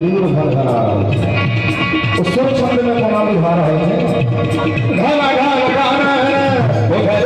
भर भरा स्वर छंद में कोना निभा रहे थे। घन घन गाना वो घर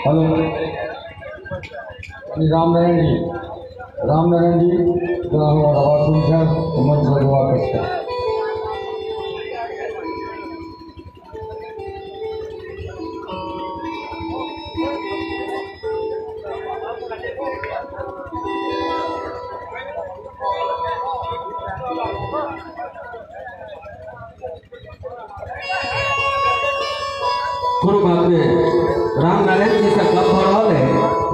हेलो रामनारायण जी, रामनारायण जी जरा हमारा आवाज सुनकर तो मंच पर वापस कर। कोनो बात नहीं, रामनारायण जी से गप भऽ रहल है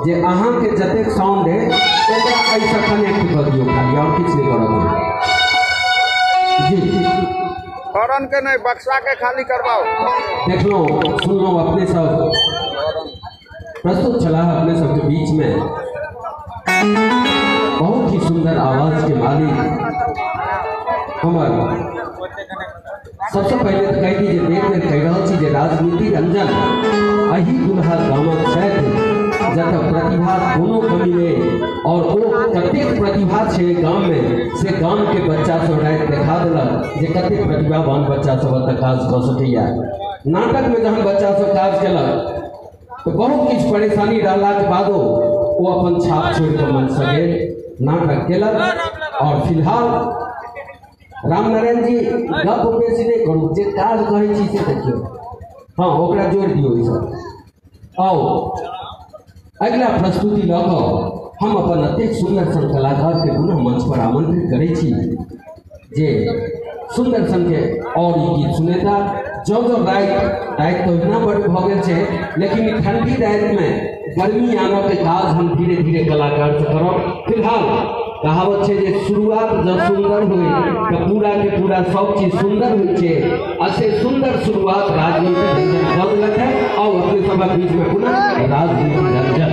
जे अहाँ के जतेक साउंड है ओकरा एहिसँ कनेक्ट कऽ दियौ खाली, और किछु नहीं करऽ जी। हॉर्न के नहीं, बक्सा के खाली करवाओ। देखलो सुनलो अपने सब प्रस्तुत छला अपने सबके बीच में बहुत ही सुंदर आवाज के मालिक हमार। सबसे पहले तो कह दी जे बेर बेर कहि रहल छी जे राजनीति रंजन अही दुल्हा गामक छथि जतऽ प्रतिभा कोनो कमी नहीं, और ओ कतेक प्रतिभा छै गाम में से गाम के बच्चा सब राति देखा देलक जे कतेक प्रतिभावान बच्चा सब एतऽ काज कऽ सकैया। नाटक में जहन बच्चा सब काज केलक तो बहुत किछु परेशानी रहलाके बादो ओ अपन छाप छोड़ि कऽ मंच सँ गेल, नाटक केलक। और फिलहाल रामनारायण जी गप बेसी नहीं करू, जे काज कहै छी से देखियौ। हाँ, ओकरा जोड़ि दियौ ई सब। आओ अगिला प्रस्तुति लऽ कऽ हम अपन अतेक सुन्दर सन कलाकार के पुनः मंच पर आमंत्रित करै छी जे सुन्दर सन के और ई गीत सुनेता। जँ जँ राति राति तऽ ओहिना बड्ड भऽ गेल छै, लेकिन ठंडी रातिमे गर्मी आनऽ के काज हम धीरे धीरे कलाकार से करब। फिलहाल कहावत छै जे शुरुआत जब सुंदर हुई तो पूरा के पूरा सब चीज सुंदर हुई छै। आ से सुंदर शुरुआत राजनीति रंजन कऽ देलक है। और अपने सबक बीच में पुनः राजनीति रंजन।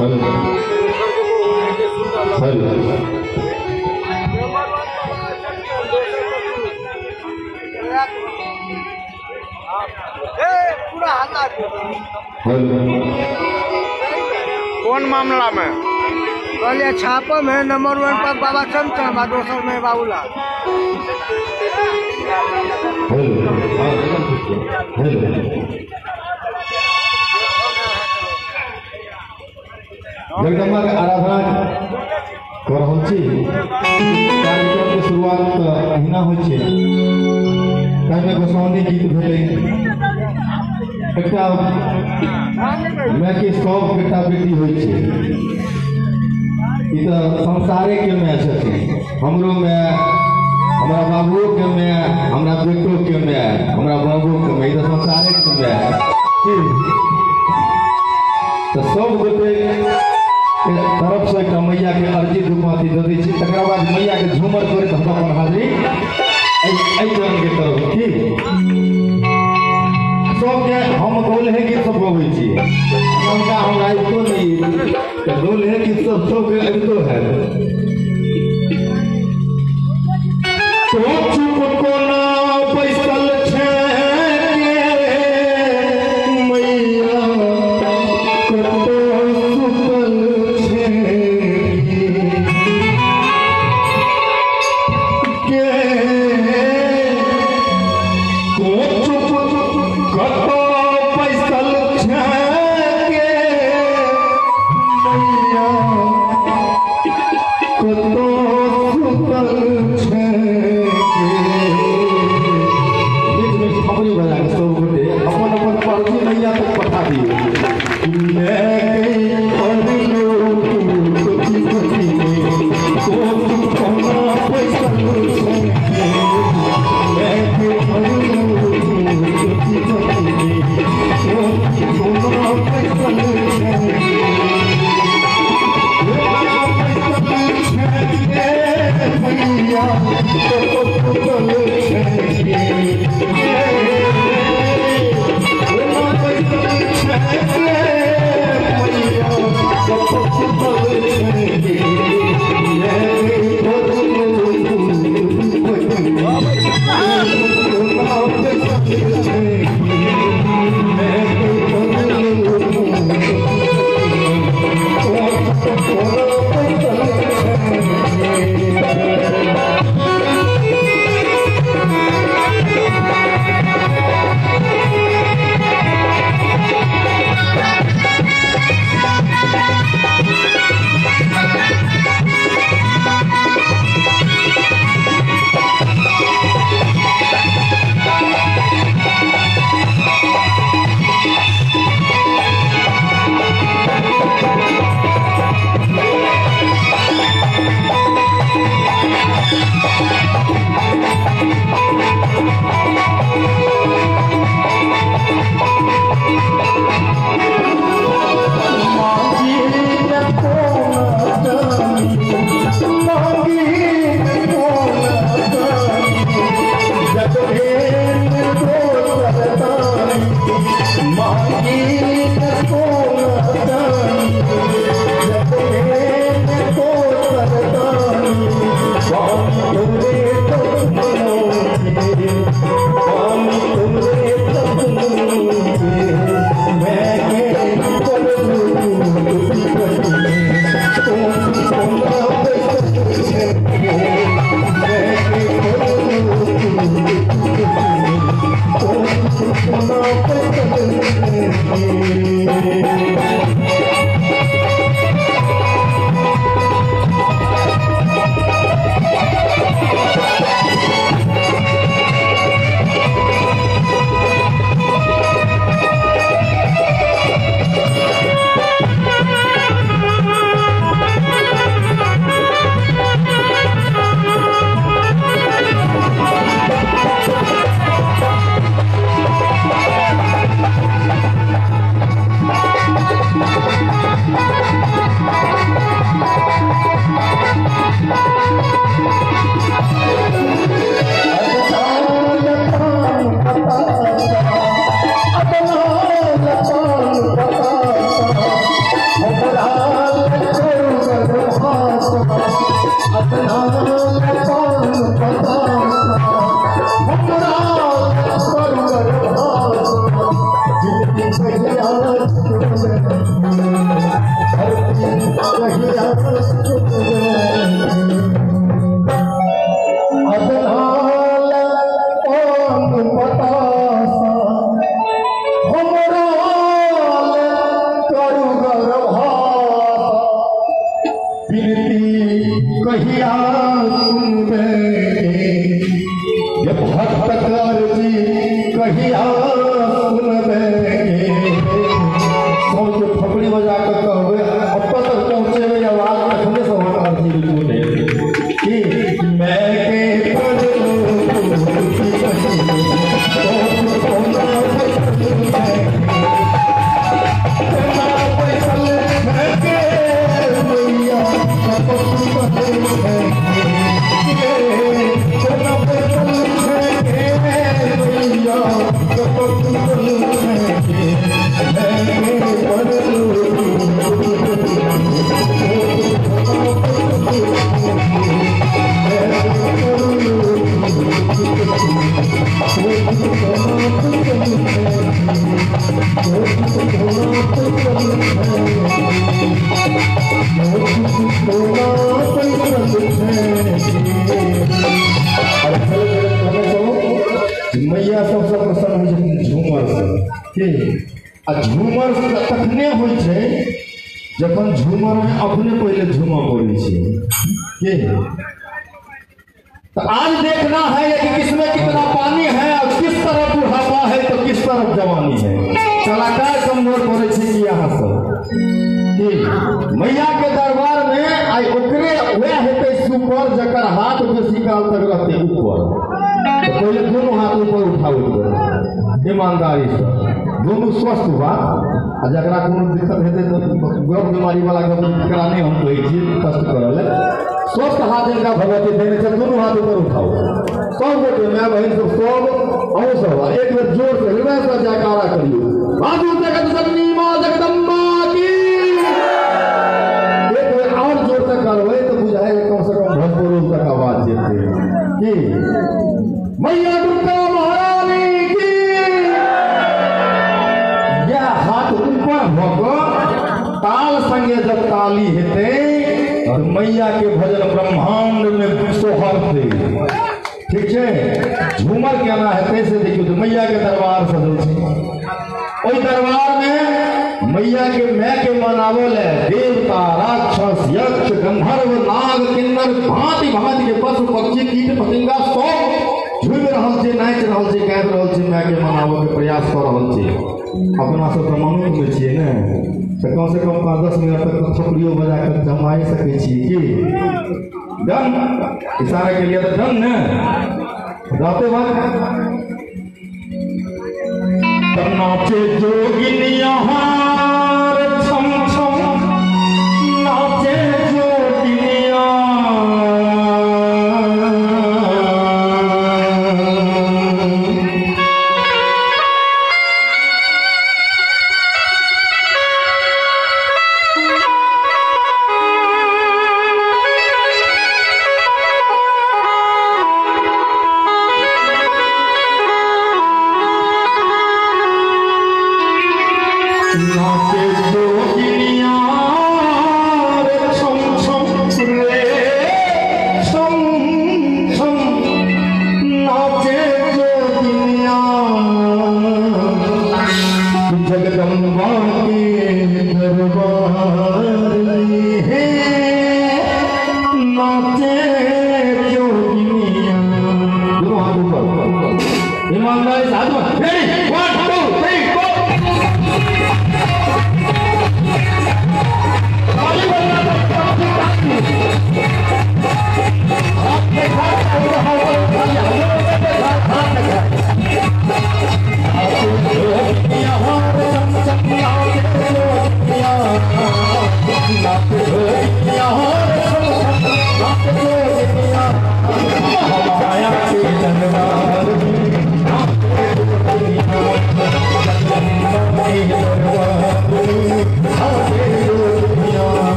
हेलो हेलो कौन मामला में पहले छापा में नंबर 1 पर बाबा चमचम आ दोसर में बाबूलाल। हेलो जगदम्बा के आराधना कर रहल छी। कार्यक्रम के शुरुआत अहिना होइ छै। ताहिमे गोसाउनी गीत भेलै। एकटा मायके सब बेटा बेटी होइ छै। ई तऽ संसारे के माय छथिन। हमरो माय, हमरा बाबुओ के माय, हमरा बेटो के माय, हमरा बाबुओ के माय, ई तऽ संसारे के माय। तऽ सब गोटे के तरफ से एकटा मैया के अर्जी दुपाती दऽ दै छी। तकरा बाद मैया के झूमर करैत हम अपन हाजिरी एहि चरण के तरफ की सबके हम गौलहे गीत सब गबै छी। हुनका हमरा अबितो नहि तऽ गौलहे गीत सब सबके अबितो है। तो चुप कोना बैसल छै मैया कतौ सुतल छै के तो चुप कतौ बैसल छै के मैया कतौ सुतल छै के। बीच में खबरी बजा के सब गोटे अपन अपन पर्ची मैया तक पठा दियौ। मैया सबसे प्रसन्न होइ छथिन झूमर से के आ झूमर तखने होइ छै जखन झूमर में अपने पहले झूमर पड़ै छै के। तो आज देखना है कि किसमें कितना पानी है और किस तरफ बुढ़ापा है तो किस तरफ जवानी है। कलाकार कमजोर पड़े छै कि यहाँ सब कि मैया के दरबार में आई ओकरे वह हेतै सुपर जकर हाथ बेसी काल तक रहते ऊपर। तो पहले दोनों हाथ ऊपर उठाओ ईमानदारी से दोनों स्वस्थ हुआ आ जकरा कोनो दिक्कत हेतै तो गर्भ बीमारी वाला जकरा नहीं हम कहै छियै कष्ट करऽ लए। स्वस्थ हाथ जिनका भगवती देने छै दोनों हाथ ऊपर उठाओ सब गोटे my बहिन सब सब अहूँ सब एक बेर जोर से हृदय से जयकारा करियौ बाजू जगत जननी माँ जगदम्बा की। एक बेर और जोर से करबै तो बुझाइ कम से कम भोजपुर तक आवाज जेतै की मैया दुर्गा महारानी की। यह हाथ ऊपर भऽ कऽ ताल संगे जब ताली हेतै और मैया के भजन ब्रह्मांड में सोहरते। ठीक छै झूमर केना हेतै से देखियौ तो मैया के दरबार सजल छै। ओहि दरबार में मैया के my के मनावल है देवता राक्षस यक्ष गंधर्व नाग किन्नर भांति भांति के पशु पक्षी कीट पतंगा सब झूमि रहल छै नाचि रहल छै गाबि रहल छै my के मनाबऽ के प्रयास कऽ रहल छै। अपना सब तऽ मनुख में छियै ने तऽ कम से कम 5-10 मिनट तक थपड़ियो बजा कऽ जमाइ सकै छियै की डन इशारा के लिए तऽ डन ने रहते बात। नाचे जोगिनिया छम छम नाचे जोगिनिया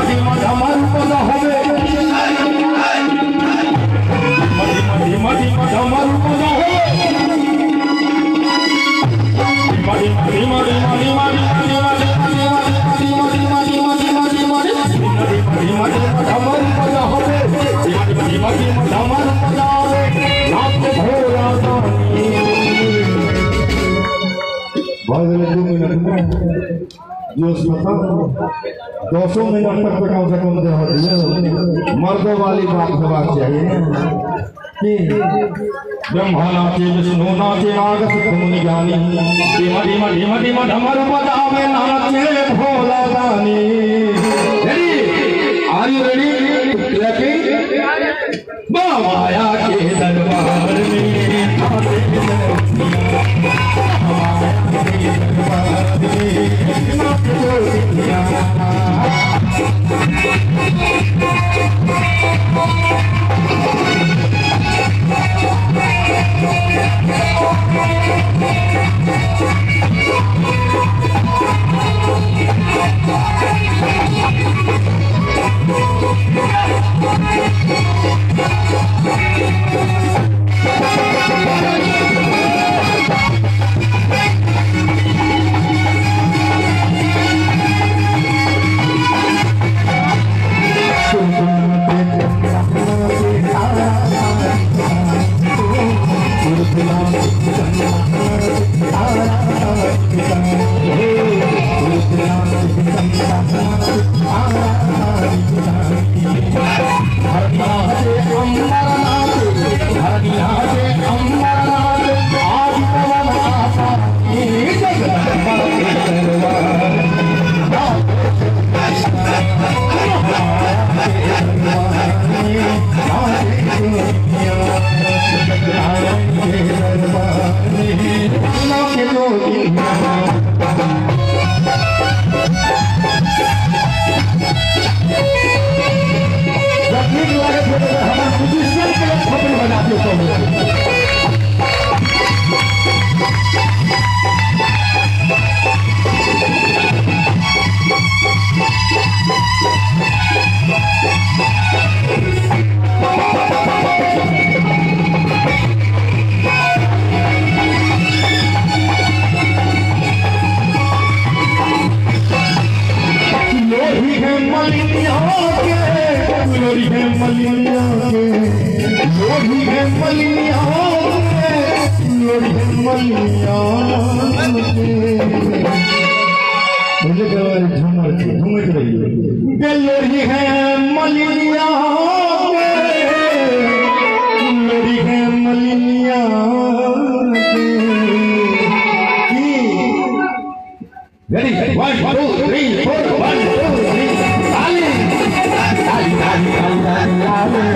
धीमा धमारू बजा होवे धीमा धीमा धमारू बजा होवे धीमा धीमा धीमा धीमा धीमा धीमा धीमा धीमा धीमा धीमा धीमा धीमा धमारू बजा होवे धीमा धीमा धमारू बजा होवे नाच भोला दानी भऽ गेलै 2 मिनट में जोश खत्म 200 मिनट तक तो कम से कम दे मर्दों वाली बात होना चाहिए कि ब्रह्मा नाचे विष्णु नाचे नागस मुनि ज्ञानी धीमा धीमा धीमा धीमा धमर बजावे नाचे भोला दानी। Ready? Are you ready? Clapping. बाबाया के दरबार में Ready? 1 2 3 4 1 2 3 ताली ताली ताली ताली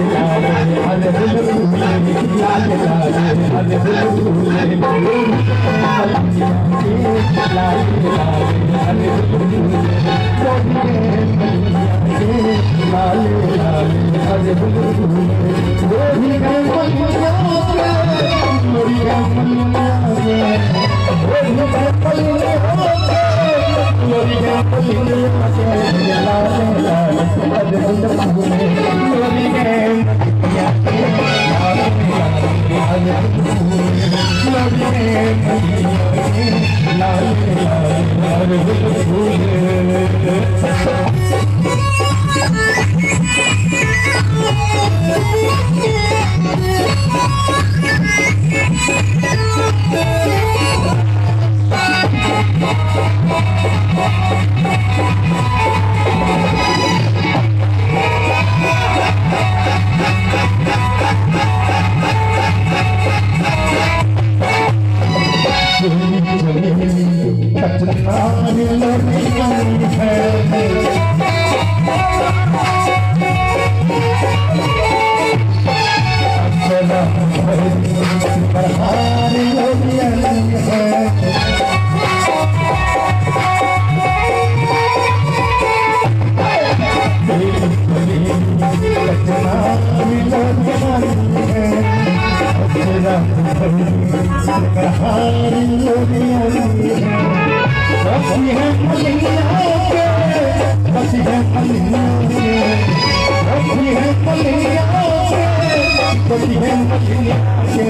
बची है मलिया से, बची है मलिया से, बची है मलिया से।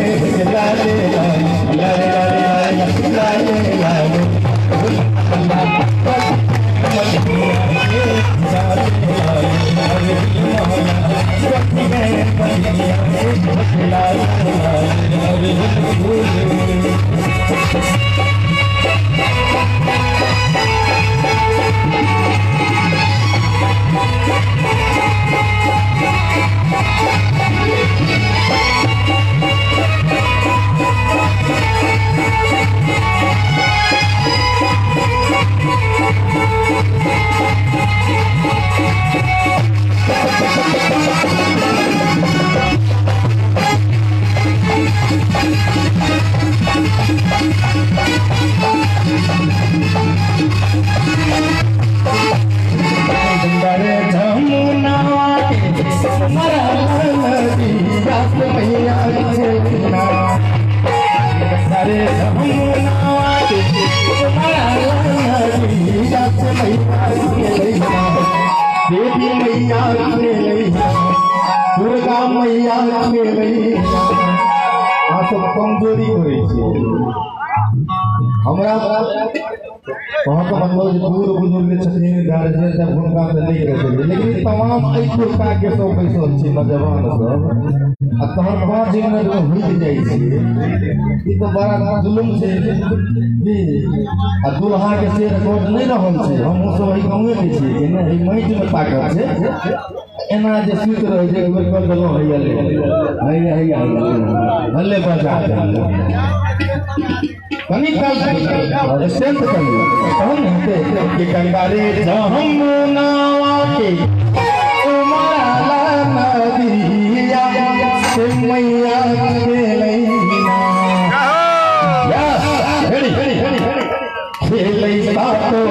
लाले लाले लाले लाले लाले देवी मैया खेलैया, दुर्गा मैया खेलैया। अहाँ सब कमजोरी करै छियै हमरा। अहाँके मतलब जे बूढ़ बुजुर्ग छथिन, गार्जियन सब, हुनका तऽ नहि कहि सकै, लेकिन तमाम एहि कुर्ताके सब बैसल छी नौजवान सब, आ तहन 5 मिनटमे हुकि जाइ छियै। ई तऽ बड़ा जुलुम छै की। आ दुल्हाके से रिकॉर्ड नहि रहल छै। हमहूँ सब एहि गाँवेके छियै कि नहि, एहि माटिमे ताकत छै। एना जे सुति रहै छै, एक बेर कऽ देलहुँ, हैया ले हैया हैया हल्ले बजा कनी काल स्ट्रेंथ करियौ तहन ने हेतै कि गंगा रे जमुनावा के उमड़ला नदिया से मैया खेलैया। यस रेडी खेलैया तो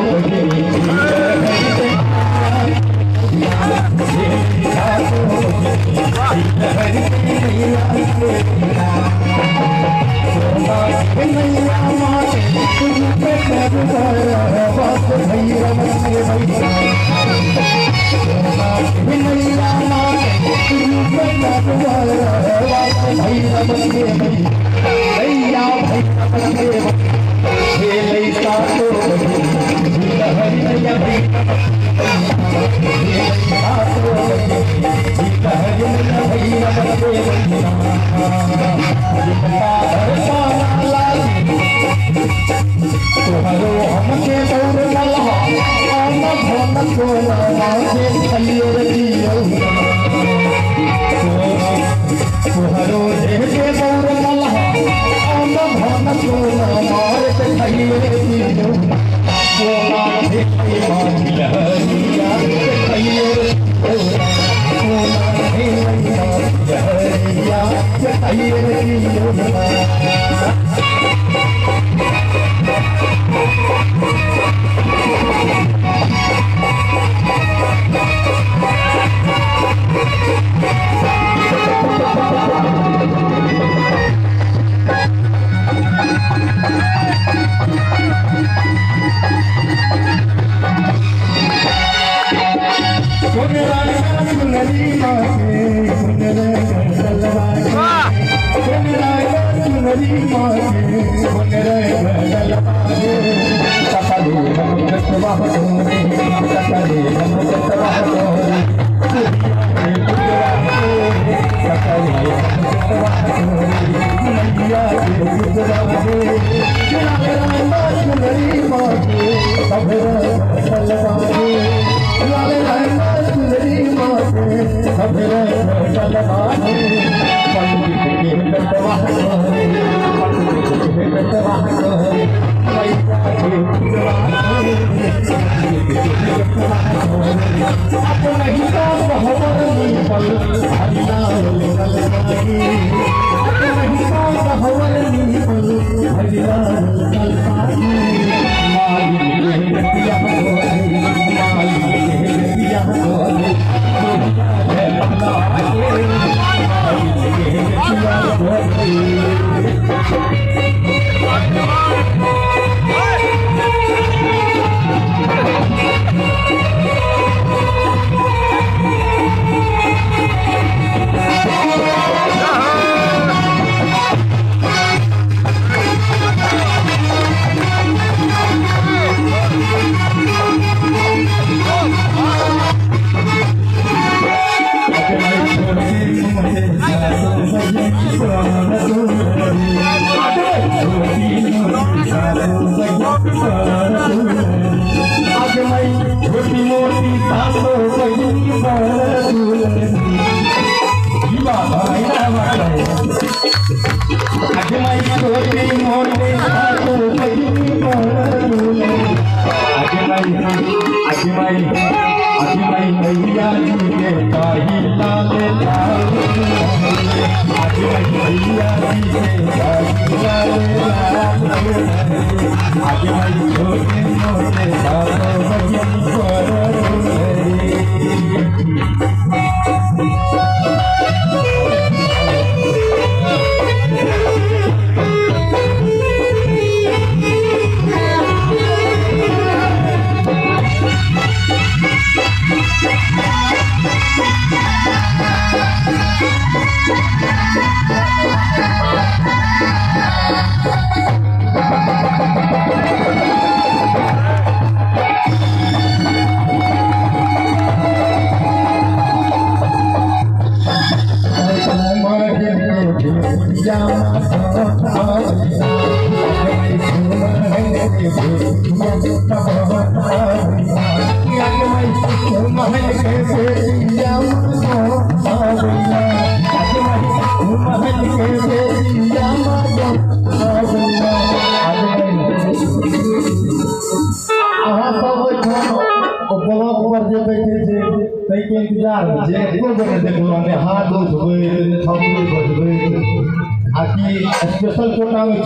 स्पेशल कोटा में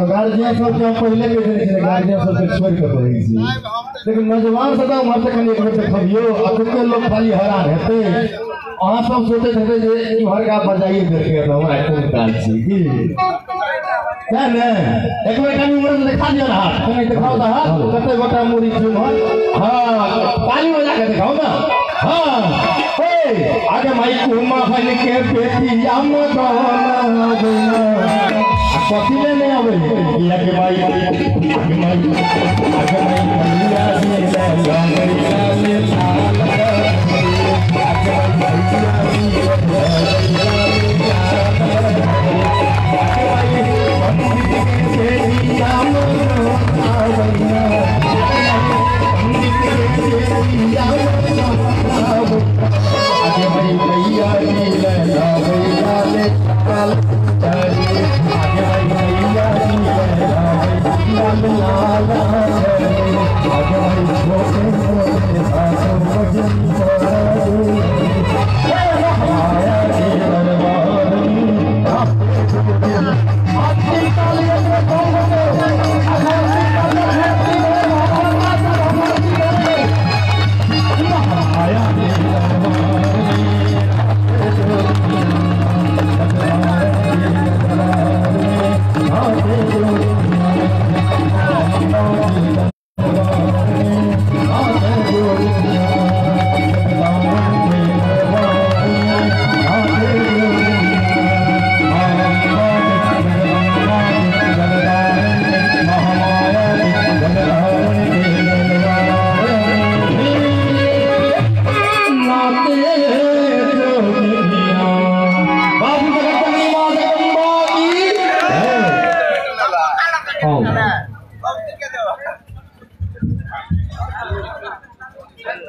गार्जियन सब के पहले के गार्जियन सब के छोड़ के कहै छी, लेकिन नौजवान सब उम्हर से कनि एक बेर देखबियौ। अखुनके लोग खाली हैरान हेतै। अहाँ सब सोचैत हेतै जे इम्हरका बजाइए देलकै तऽ हमरा कोन काज छै की सएह ने। एक बेर कनि उम्हर से देखा दियौ ने हाथ, कनि देखाउ तऽ हाथ, कते गोटा मूड़ी छै उम्हर। हाँ ताली बजा के देखाउ ने। हाँ आगे माई कुमा बन के बेटी हम कथी ले नहीं आवे आगे माई आगे माई आगे माई मैया जी ले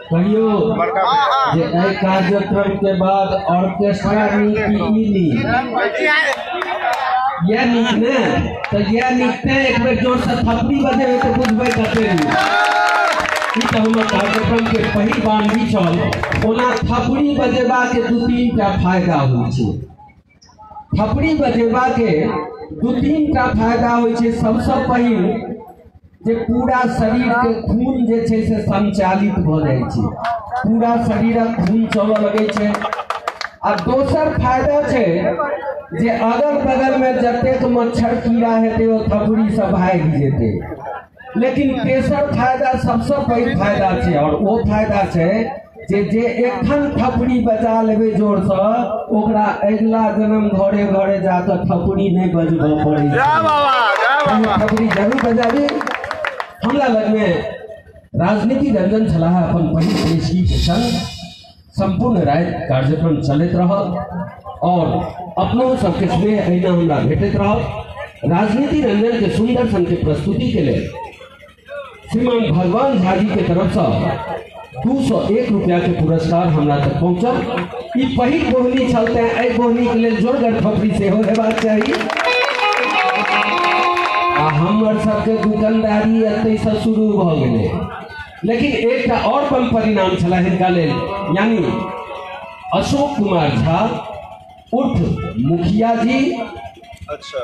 कहियो जे एहि कार्यक्रम के बाद ऑर्केस्ट्रा नीक की नीक यह नीक ने, तो यह नीक ने एक बेर जोर से थपड़ी बजेबै तऽ बुझबै कते नीक। ई तऽ हमर कार्यक्रम के पहिल बानगी छल। ओना थपड़ी बजेबा के 2-3 टा फायदा होइ छै। थपड़ी बजेबा के 2-3 टा फायदा होइ छै। सबसँ पहिल जे पूरा शरीर के खून जे छै से संचालित भऽ जाइ छै, पूरा शरीरक खून चलऽ लगै छै। आ दोसर फायदा छै जे अगल बगल में जतेक मच्छर कीड़ा हेतै ओ थपड़ी से भागि जेतै। लेकिन तेसर फायदा सबसँ पैघ फायदा छै, और ओ फायदा छै जे जे एखन थपड़ी बजा लेबै जोरसँ ओकरा अगिला जन्म घरे घरे जाकऽ थपड़ी नहि बजबऽ पड़ै छै। थपड़ी जरूर बजाबी। हमरा लगमे राजनीति रंजन छलाह अपन पहिल पेशगी के संग संपूर्ण राति कार्यक्रम चलैत रहल और अपनो सबके स्नेह अहिना हमरा भेटैत रहल। राजनीति रंजन के सुंदर सन के प्रस्तुति के लेल श्रीमान भगवान झा जी के तरफ से 201 रुपया के पुरस्कार हमरा तक पहुँचल। ई पहिल बोहनी छल तें एहि बोहनी के लेल जोरगर थपड़ी सेहो हेबाक चाही। आ हमर सबके दुकानदारी एतै से शुरू भऽ गेलै। लेकिन एकटा और बम परिणाम छला हिनका लेल, यानी अशोक कुमार झा उर्फ मुखिया जी अच्छा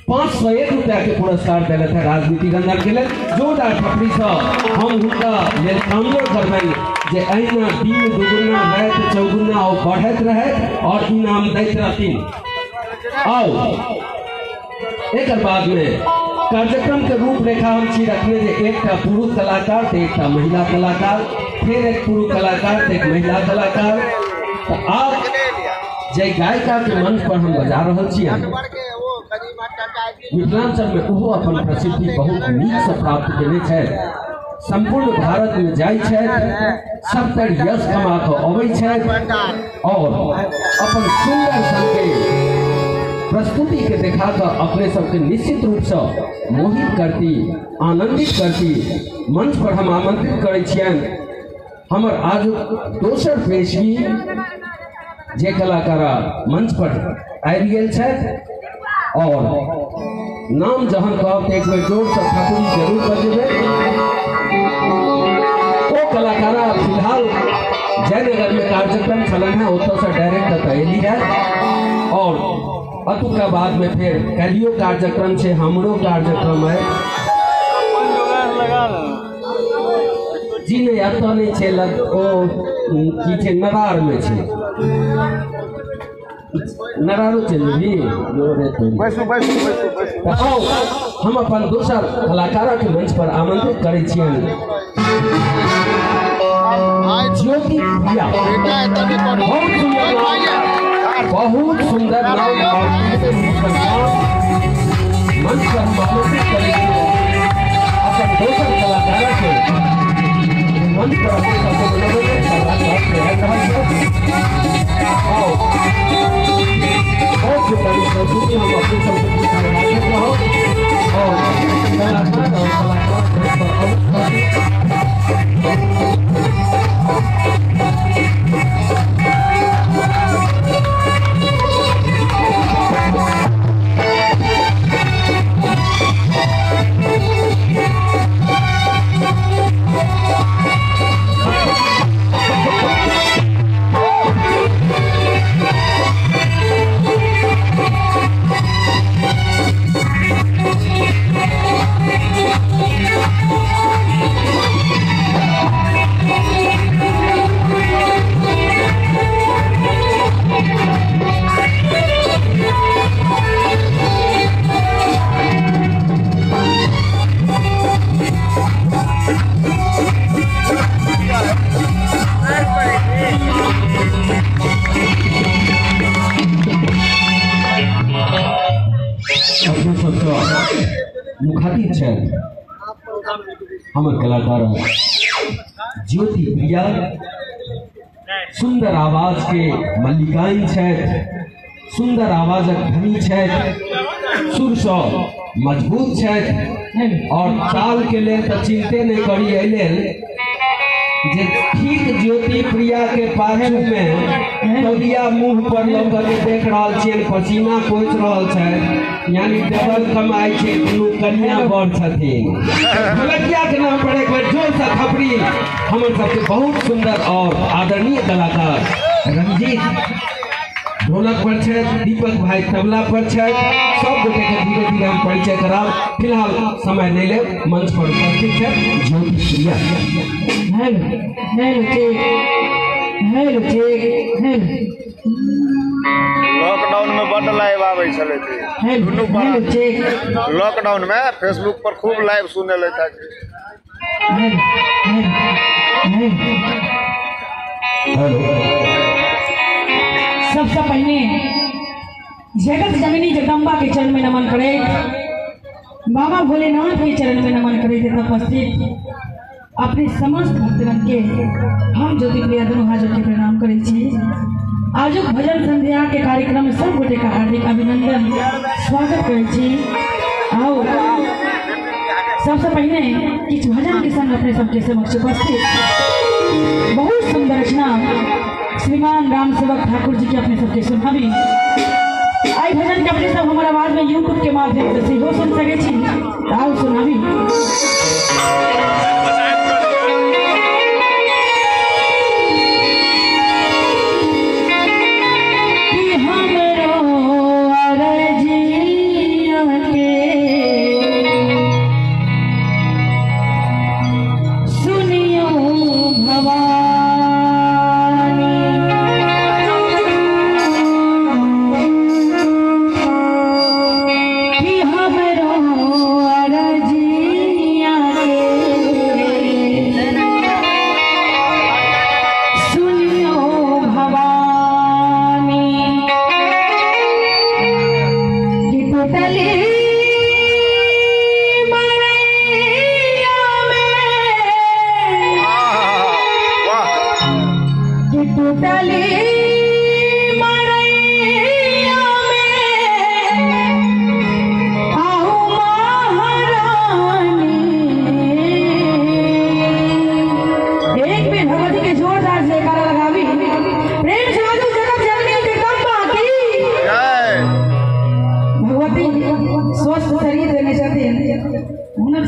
501 रुपया के पुरस्कार देलथि है राजनीति रंजन के लेल। जोरदार थपड़ी से हम हुनका लेल कामना करबनि जे एहिना दिन दुगुना राति चौगुना और बढ़ैत रहैत और इनाम दैत रहथिन। आओ एकर बाद में कार्यक्रम के रूपरेखा हम छी रखने जे एकटा पुरुष कलाकार तो एकटा महिला कलाकार, फिर एक पुरुष कलाकार तो एक महिला कलाकार। तो आब जे गायिका के मंच पर हम बजा रहल छी मिथिलांचल में ओहो अपन प्रसिद्धि बहुत नीक से प्राप्त केने छथि, संपूर्ण भारत में जाइ छथि, सबतर यश कमा कऽ अबै छथि और अपन सुंदर संगे प्रस्तुति के देखा कऽ अपने सबके निश्चित रूप से मोहित करती, आनंदित करती। मंच पर हम आमंत्रित करै छियनि हमर आज दोसर पेशगी जे कलाकार मंच पर आबि गेल छथि और नाम जहन कहब तऽ एक बेर जोर से थपड़ी जरूर बजेबै। ओ कलाकार फिलहाल जयनगर में कार्यक्रम छलनि है, ओतऽ से डायरेक्ट एतऽ एली है और अतुका बाद में फिर काल्हियो कार्यक्रम छै, हमरो कार्यक्रम है जी नहीं एतऽ नहि छै, लग ओ की छै नरार में छै, नरारो चलि आओ हम अपन दोसर कलाकार के मंच पर आमंत्रित करै छियनि ज्योति प्रिया। बहुत सुंदर नाम, बहुत सुंदर नाम और मंच पर हम आमंत्रित करै छियनि अपन दोसर कलाकार के मंच पर अपने सबके बुलबै। आओ बहुत सुंदर प्रस्तुति हम अपने सबके और कलाकार और कलाकार मुखातिब छथि हमर कलाकार ज्योति प्रिया, सुंदर आवाज के मल्लिकाइन छथि, सुंदर आवाजक धनी छथि, सुर सँ मजबूत छथि और ताल के लेल तऽ चिंते नहि करी एहि लेल जे ठीक ज्योति प्रिया के पाछू में तौलिया मुँह पर लऽ कऽ के देख रहल छियनि, पसीना पोछि रहल छथि, यानी डबल कमाइ छै, दुनू कन्या बर छथिन। ढोलकिया के नाम पर एक बेर जोर से थपड़ी हमर सबके बहुत सुंदर और आदरणीय कलाकार रंजीत ढोलक पर छथि, दीपक भाई तबला पर छथि। सब गोटे के धीरे धीरे हम परिचय कराब, फिलहाल समय नहीं लेब। मंच पर उपस्थित छथि Jyoti Priya. Hello hello check, hello check, hello. Lockdown में बड लाइव आबै छलै हेलो हेलो चेक। लॉकडाउन में फेसबुक पर खूब लाइव सुनै लै था। Hello hello hello. सबसे पहले जगत जननी जगदम्बा के चरण में नमन करे, बाबा भोलेनाथ के चरण में नमन करे उपस्थित अपने समस्त भक्तगण के हम ज्योति प्रिया दोनों हाथ जोड़ के प्रणाम करै छी। आजुक भजन संध्या के कार्यक्रम में सब गोटे का हार्दिक अभिनंदन स्वागत करै छी। आओ सबसे पहले किछु भजन के संग अपने सबके समक्ष उपस्थित। बहुत सुंदर रचना श्रीमान राम सेवक ठाकुर जी के अपने सबके सुनाबी। आई भजन के अपने सब हमारे आवाज में यूट्यूब के माध्यम से सेहो सुन सके छी, आउ सुनाबी।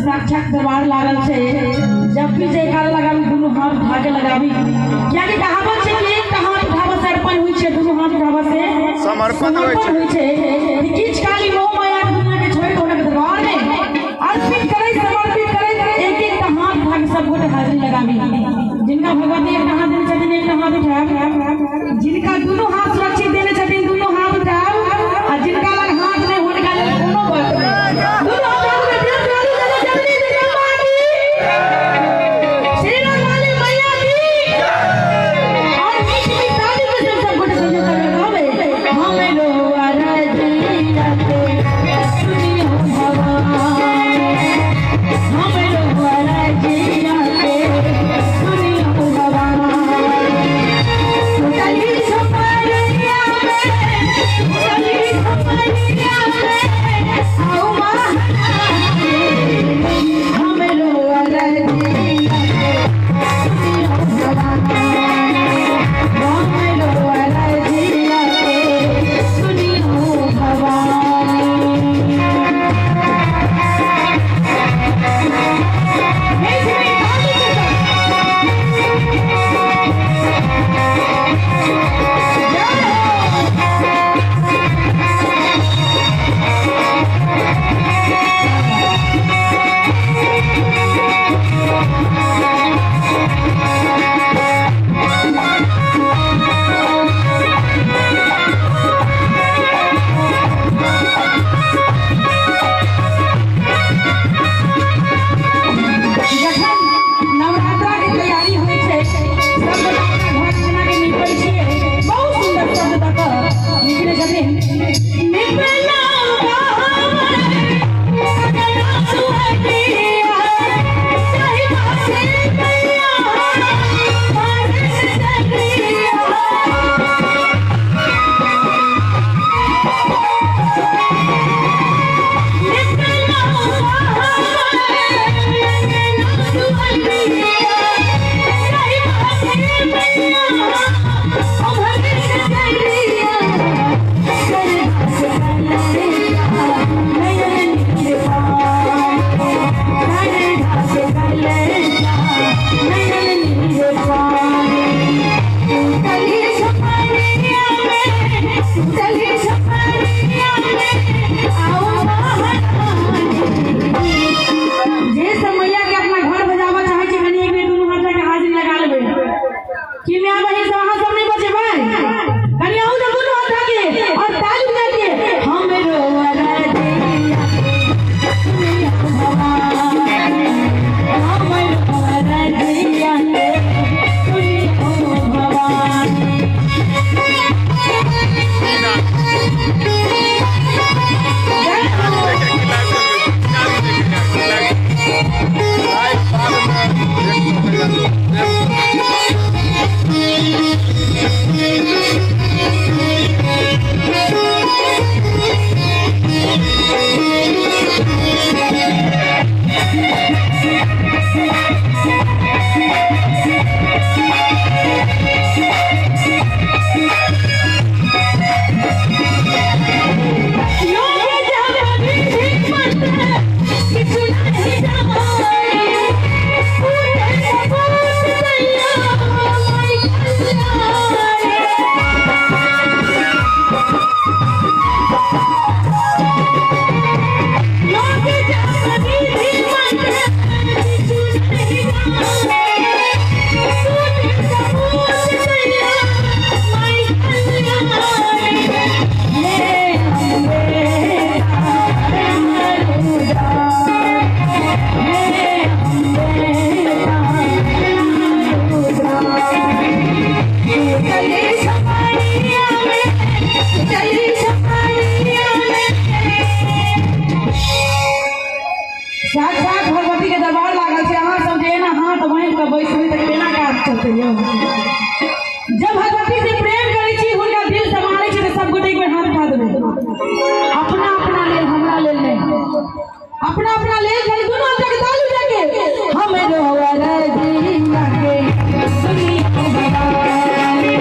साक्षात दरबार लागल छै, जब भी जयकारा लगाबी दुनू हाथ उठा के लगाबी, कियाकि कहावत छै कि एक हाथ उठाबऽ से अर्पण होइ छै, दुनू हाथ उठाबऽ से समर्पण होइ छै। किछु काली मोह माया के दुनिया के छोड़ि कऽ हुनक दरबार में अर्पित करै, समर्पित करै, एक एक हाथ उठा के सब गोटे हाजिरी लगाबी। जिनका भगवती एक हाथ देने छथिन एक हाथ उठायब, जिनका दुनू हाथ सुरक्षित देने छथिन दुनू हाथ उठायब, आ जिनका लग हाथ नहि हुनका लेल कोनो बात नहि। दुनू हाथ सुनियो भवानी। पड़तै यौ। जब भगवती से प्रेम करै छी, हुनका दिल से मानै छी, तऽ सब गोटे एक बेर हाथ उठा देबै। अपना अपना लेल, हमरा लेल नहि, अपना अपना लेल। खाली दुनू हाथ के ताली बजा के हमरो अरजिया के सुनियो भवानी,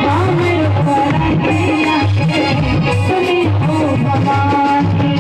हमरो अरजिया के सुनियो भवानी।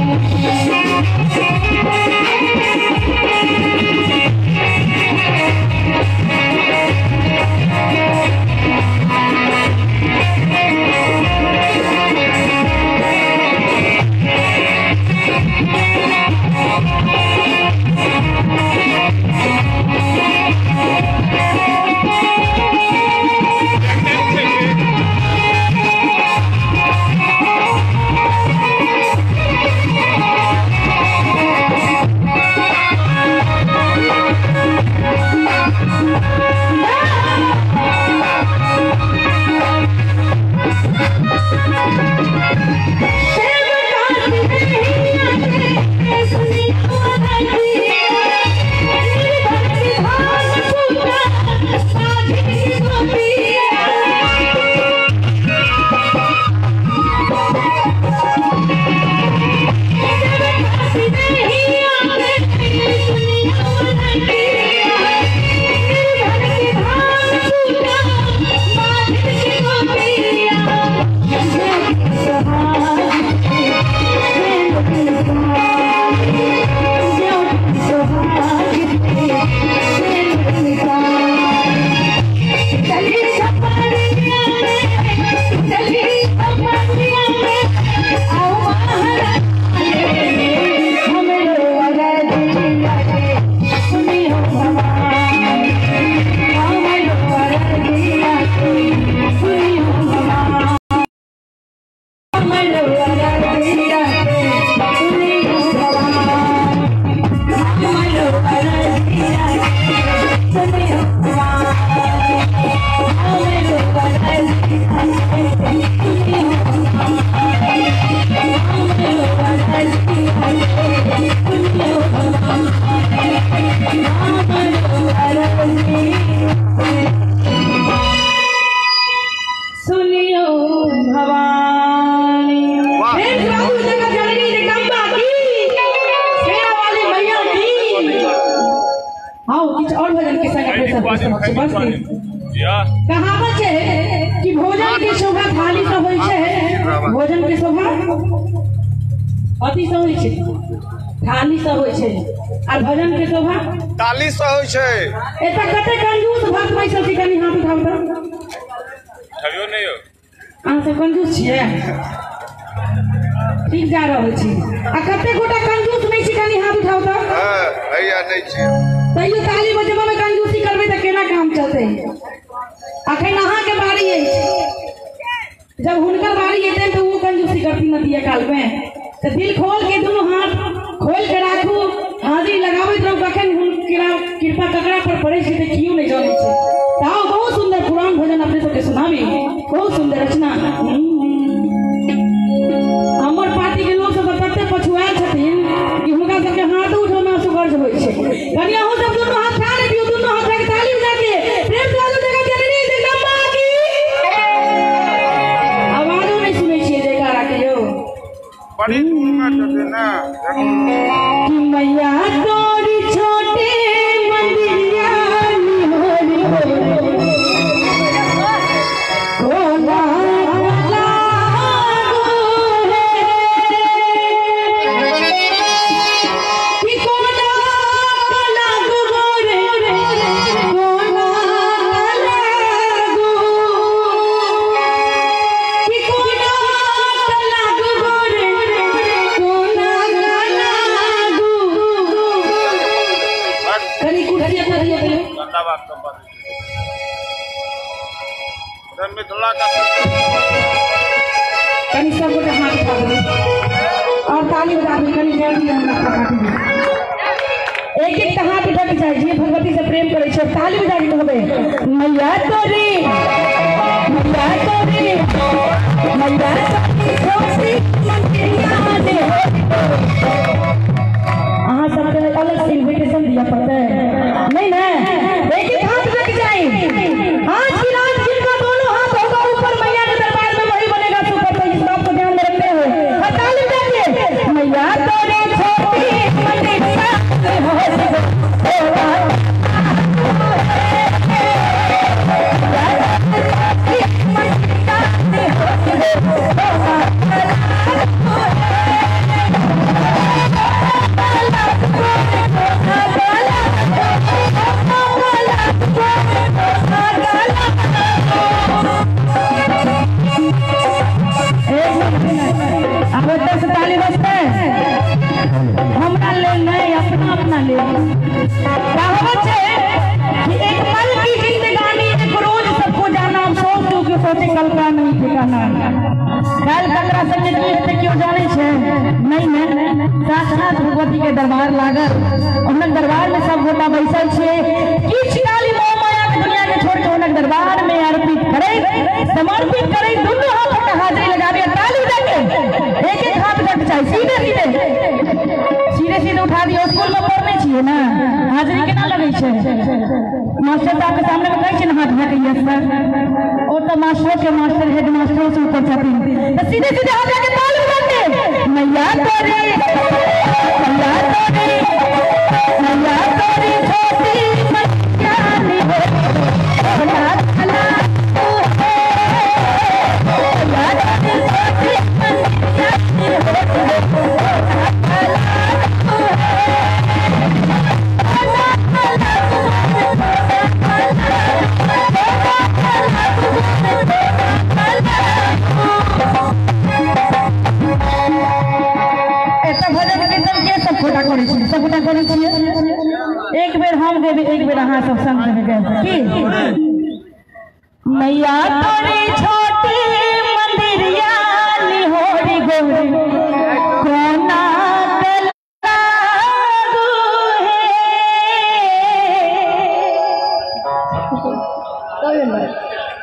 सुनियो भवानी। प्रेम से बाबू जगत जननी जगदम्बा की, शेरा वाली मैया की। आओ कुछ और भजन के संग अपने सबके समक्ष उपस्थित। कहावत है कि भोजन के शोभा थाली से होइ छै, भोजन के शोभा अथी से होइ छै, थाली से होइ छै, आ भजन के शोभा ताली से होइ छै। एतऽ कते कंजूस भक्त बैसल छी, कनि हाथ उठाउ तऽ। अहाँ सब कंजूस छियै? ठीक जा रहल छी। आ कते गोटा कंजूस नहि छी, कनि हाथ उठाउ तऽ। भैया नहि छी। तैयो ताली बजबऽ मे कंजूसी करबै तऽ केना काम चलतै? अखन अहाँके बारी अछि, जब हुनकर बारी एतनि तऽ ओ कंजूसी करथिन नदिया काल मे। तऽ दिल खोल के दुनू हाथ खोल के राखू, हाजिरी लगाबैत रहू। कखन हुनकर कृपा ककरा पर पड़ै छै तऽ केओ नहि जानै छै। तऽ आओ बहुत सुंदर पुरान भजन अपने सबके सुनाबी, बहुत सुंदर रचना। हमर पार्टी के लोक सब तते पछुआयल छथिन कि हुनका सबके हाथ उठबैमे असौकर्य होइ छै। कनि अहूँ सब दुनू हाथ ठाढ़ दियौ, दुनू हाथ के ताली बजा के प्रेम से बाजू जगत जननी जगदम्बा की। आवाजो नहि सुनै छियै जयकारा के यौ। बड़ी दूर में छथिन ना। कि मैया तोरी छोटे मंदिरिया निहोरी कोला लागो रे, कि कोला लागो रे, कोला लागो, कि कोला लागो रे, कोला लागो। कनि कुर्सी अपना दियौ पहिले। गंदा बात सब बात मिथिला का। कनि सब गोटे हाथ उठा देबै और ताली बजा देबै। कनि जल्दी हमरा काटि दियौ। एक एक हाथ उठा के चाही जे भगवती से प्रेम करै छै। ताली बजा के कहबै मैया तोरी, मैया तोरी, मैया तोरी छोटी मंदिरिया ने हो। अहाँ सबके अलग से इन्विटेशन दिया पड़तै? नहीं ना। एक एक हाथ उठा के चाही। अब ओतऽ से ताली बजतै हमरा लेल नहीं, अपना अपना लेल। कहावत छै कि एक पल की जिंदगानी एक रोज सबको जाना, अफसोस तू क्यों सोचे कल का नहीं ठिकाना। कल ककरा संगे की हेतै केओ जानै छै नहीं ने। साक्षात भगवती के दरबार लागल, हुनक दरबार में सब गोटा बैसल छै। किछु काली मोह माया के दुनिया के छोड़ के हुनक दरबार में अर्पित करे, समर्पित करे, दुनू हाथ के हाजिरी लगा दिया, ताली बजा के एक एक हाथ घट चाही, सीधे सीधे सीधे सीधे उठा दियौ। स्कूल में पढ़ने छियै ने, हाजिरी केना लगै छै? मास्टर साहब के सामने में कहै छै ने हाथ उठा के यस सर, ओ तऽ मास्टरो के मास्टर हेड मास्टरो से ऊपर छथिन। तऽ सीधे सीधे हाथ लगा के ताली बजा के मैया तोरी, मैया तोरी, मैया तोरी छोटी मैया नी हो, मैया एक बेर हम देबै, एक बेर अहाँ सब संग देबै की। मैया तोरी छोटी मंदिरिया निहोरी गोरी कोना लागू है।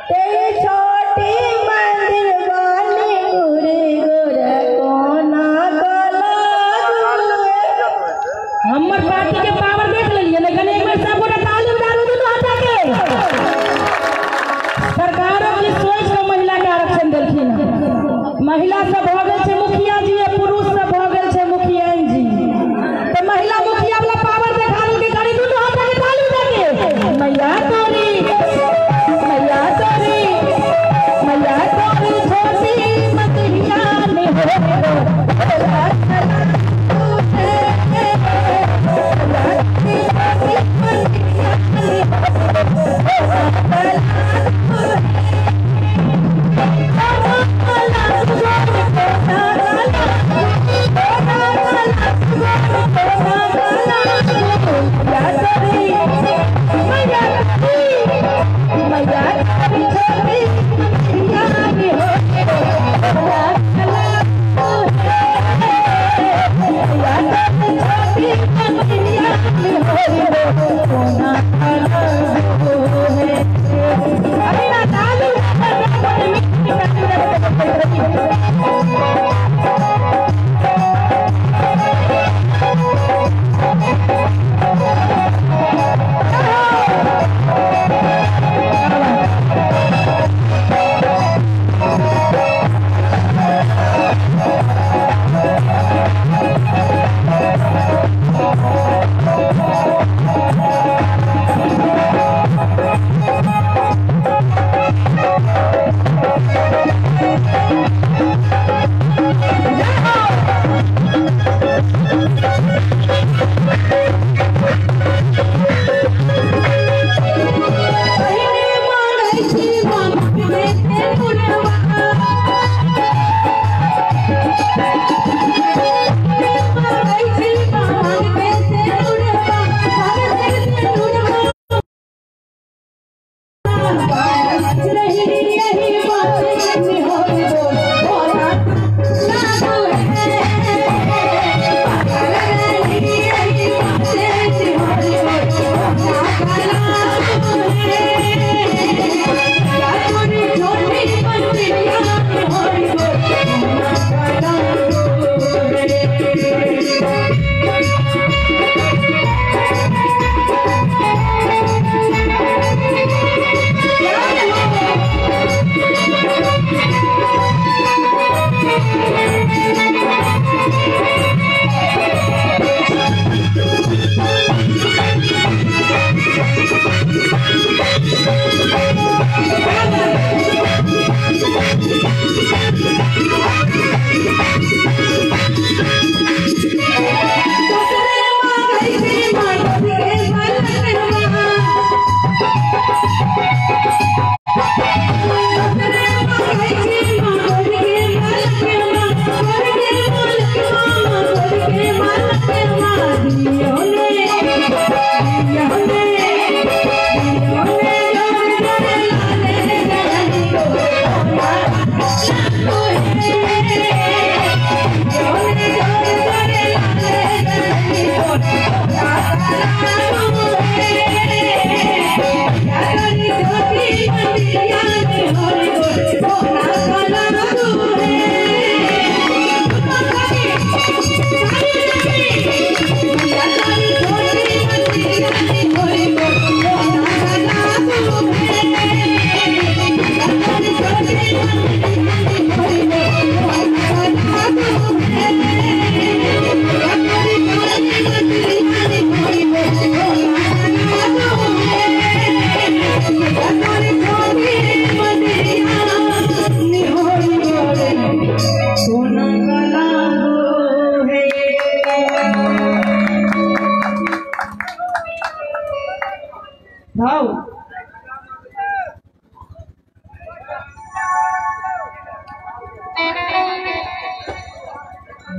तेरी छोटी मंदिर वाली गोरी गोरे कोना लागू है। हमर पार्टी के पावर देख लेलिए ने, कने एक बेर सब गोटा ताली बजा दू हाथ के। सरकारों की सोच के महिला के आरक्षण देलखिन। महिला सब भऽ गेल छै मुखिया जी, पुरुष सब भऽ गेल छै मुखिया जी। तऽ महिला मुखिया वाला पावर देखा देलकै, कनि दुनू हाथ के ताली बजा के मैया तोरी, मैया तोरी, मैया तोरी छोटी मंदिरिया ने हो।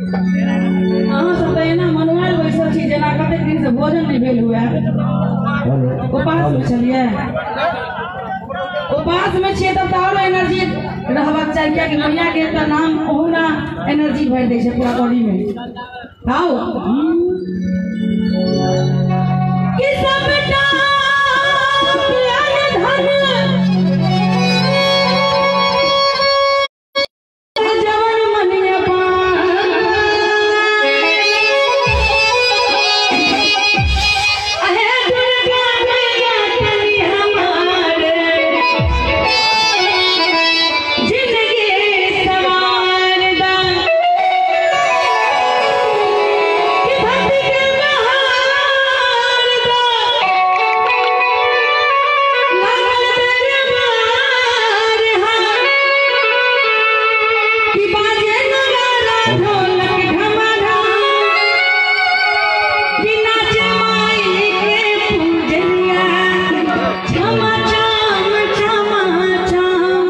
अहाँ सब तऽ एना मनुआयल बैसल छी जेना कतेक दिन से भोजन नहि भेल हुए। उपास में छलियै, उपास में छियै तब तऽ आरो एनर्जी रहबाक चाही, कियाकि मैया के एकटा नाम ओहुना एनर्जी भरि दै छै पूरा बॉडी में। आओ कि सबटा धन जवन मनिया अहे दुर्गा मैया तनी हमारे जिंदगी सवार दा कि भक्ति के बहार दा लागल दरबार हा कि बाजे नगारा ढोलक घमाघम कि नाचे माई के पूजनिया क्षमा चाम क्षमा चाम।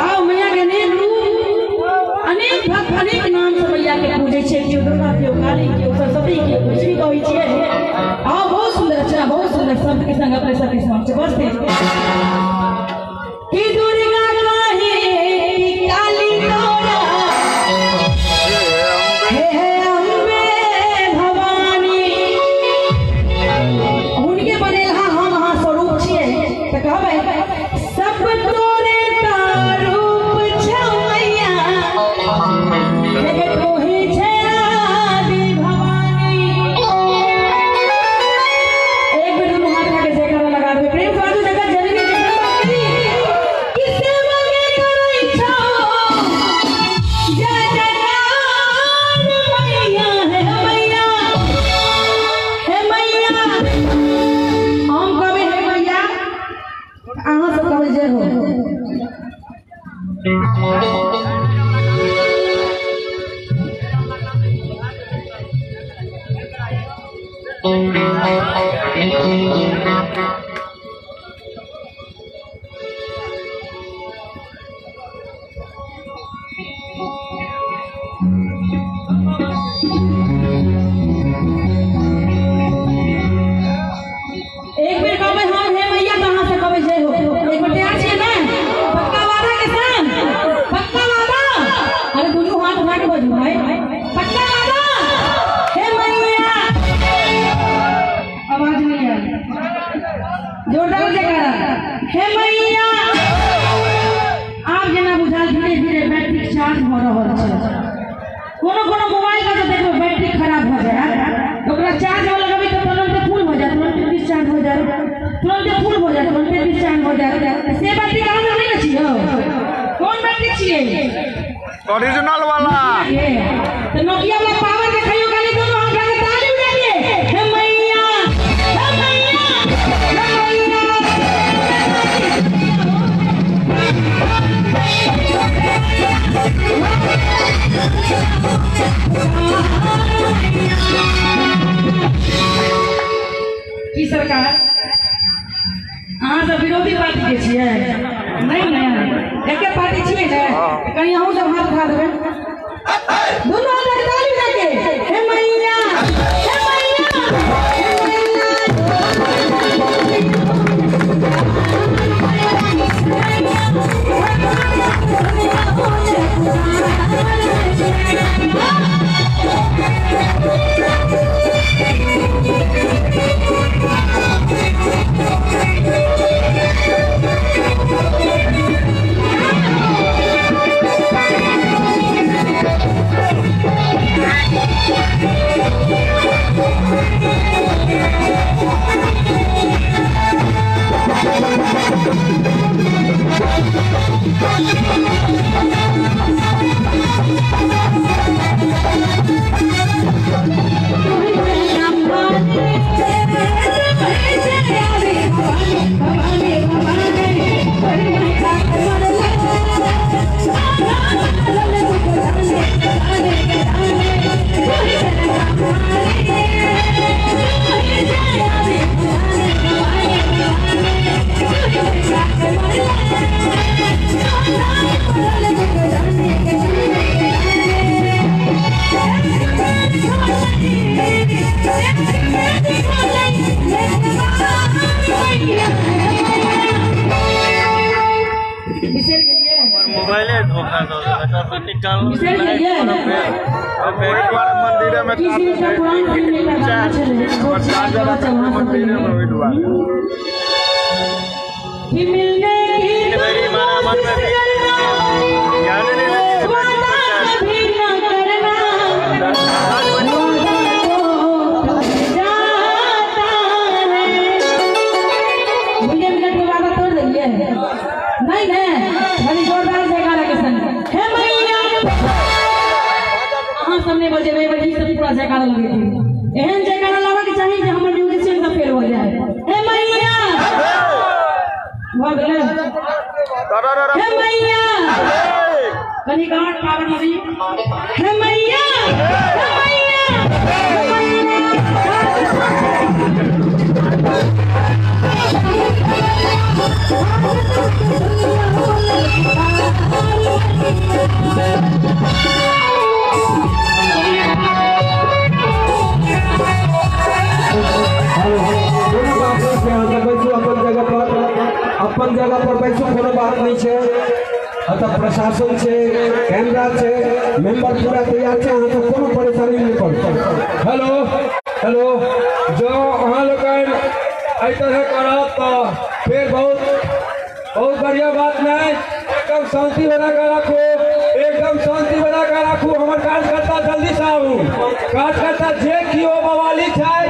आओ मैया के अनेक रूप, अनेक भक्त अनेक नाम से मैया के पूजै छै, केओ दुर्गा, केओ काली, केओ सरस्वती, केओ कुछ भी कहै छियै। आओ बहुत सुंदर रचना, बहुत सुंदर शब्द के संग अपने सबके समक्ष उपस्थित कि दुर्गा काहे काली तोरा हे अम्बे भवानी। हुनके बनेलहा हम अहाँ स्वरूप छियै तऽ कहबै सब तोरे तारूप छौ मैया, हे तोही छै आदि भवानी। एक बेर दुनू हाथ उठा के जयकारा लगा देबै, प्रेम से बाजू जगत जननी जगदम्बा की कि सेवा के करै छौ जय जयकार मैया, हे मैया, हे मैया। हम कहबै हे मैया, अहाँ सब कहबै जय हो। एक बेर कहबै हम हे मैया तऽ अहाँ सब कहबै जय हो। एक बेर तैयार छियै ने? पक्का वादा के संग, पक्का वादा। अरे दुनू हाथ उठा के बजू भाई, पक्का वादा। हे मैया, आवाज नहीं आई, जोरदार जयकारा। हे मैया। आब जेना बुझाल धीरे धीरे बैटरी चार्ज भऽ रहल छै। कोनो कोनो मोबाइल के देखबै बैटरी खराब भऽ जायत, ओकरा चार्ज में लगेबै तऽ तुरंते फुल भऽ जायत, तुरंते डिस्चार्ज हो जायत, तुरंते फुल भऽ जायत, तुरंते डिस्चार्ज हो जायत। से बैटरी कहाँ से नहि ने छियै? कोन बैटरी छियै? ओरिजिनल वाला। ये तो नोकिया वाला पावर देखियो, खाली दोनों हाथ उठा के ताली बजाइए। हे मैया, हे मैया, हे मैया। की सरकार अहाँ सब विरोधी पार्टी के छियै? नहीं ने, एके पार्टी छियै ने? कहीं अहूँ सब हाथ उठा देबै, दुनू हाथ उठा के ताली बजा के हे मैया, हे मैया, हे मैया। मोबाइले धोखा दऽ देलक निकालू बिसरि गेलियै मंदिर में किसी एकटा पुरान फिल्म एकटा गाना छलै मंदिर में ओहि दुआरे कि मिलने की मेरी माना मन में भी ज्ञान नहीं वादा कभी न करना, वादा तो टूट जाता है। 2 मिनट के वादा तोड़ देलियै नहीं ने, खाली जोरदार जयकारा के संग हे मैया। अहाँ सब नहि बजेबै, ई सब पूरा जयकारा लगेथिन। एहन जयकारा लागऽ के चाही जे हमर म्यूजिशियन सब फेल हो जाए। हे मैया भऽ गेलै, हे मैया कनी गाँठ पावर मरी, हे मैया, हे मैया, हे मैया। कोनो बात नहीं छै, अहाँ सब बैसू अपन जगह पर, अपन जगह पर बैसू, कोनो बात नहीं छै। अतः प्रशासन छै, कैमरा छै, मेंबर पूरा तैयार छै, अहाँके कोनो परेशानी नहीं पड़त। हेलो हेलो, जो अहाँ लोकनि एहि तरह करब तऽ फेर बहुत बहुत बढ़िया बात नहीं। एकदम शांति बना कर राखू, एकदम शांति बना कर राखू। हमर कार्यकर्ता जल्दी से आबू, कार्यकर्ता जे किओ बवाली छै